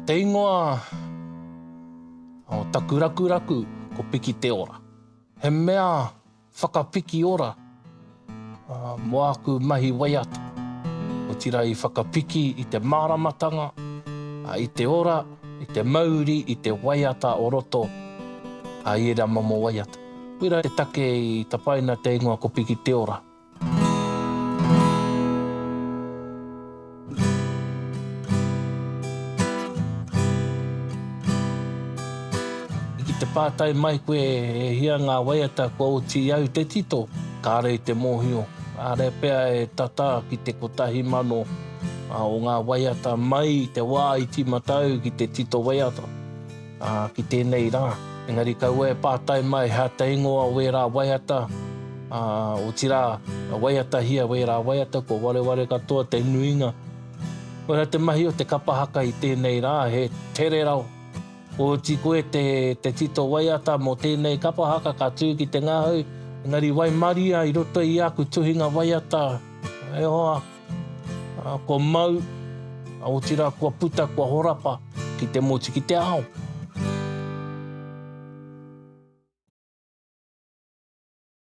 Te ingoa o taku rakuraku ko Piki Te Ora. He mea whakapiki ora mō āku mahi waiata. Otirā i whakapiki i te māramatanga, i te ora, i te mauri, i te waiata o roto i ērā momo waiata. Koirā te take i tapaina te ingoa ko Piki Te Ora. Ki te pātai mai koe e hia ngā waiata kua oti i au te tito, kāre i te mōhio. Kāre pea e tata ki te 1,000 o ngā waiata mai i te wā i tīmata au ki te tito waiata. Ā, ki tēnei rā. Engari kaua e pātai mai hea te ingoa o ērā waiata, ā, otirā, waiatahia wērā waiata, kua wareware katoa te nuinga. Koirā te mahi o te kapa haka i tēnei rā, he tere rawa. Kua oti koe te, te tito waiata mō tēnei kapa haka ka tū ki te ngahau, engari waimaria i roto i aku tuhinga waiata, e hoa, Kua mau, otirā kua puta, kua horapa ki te motu, ki te ao.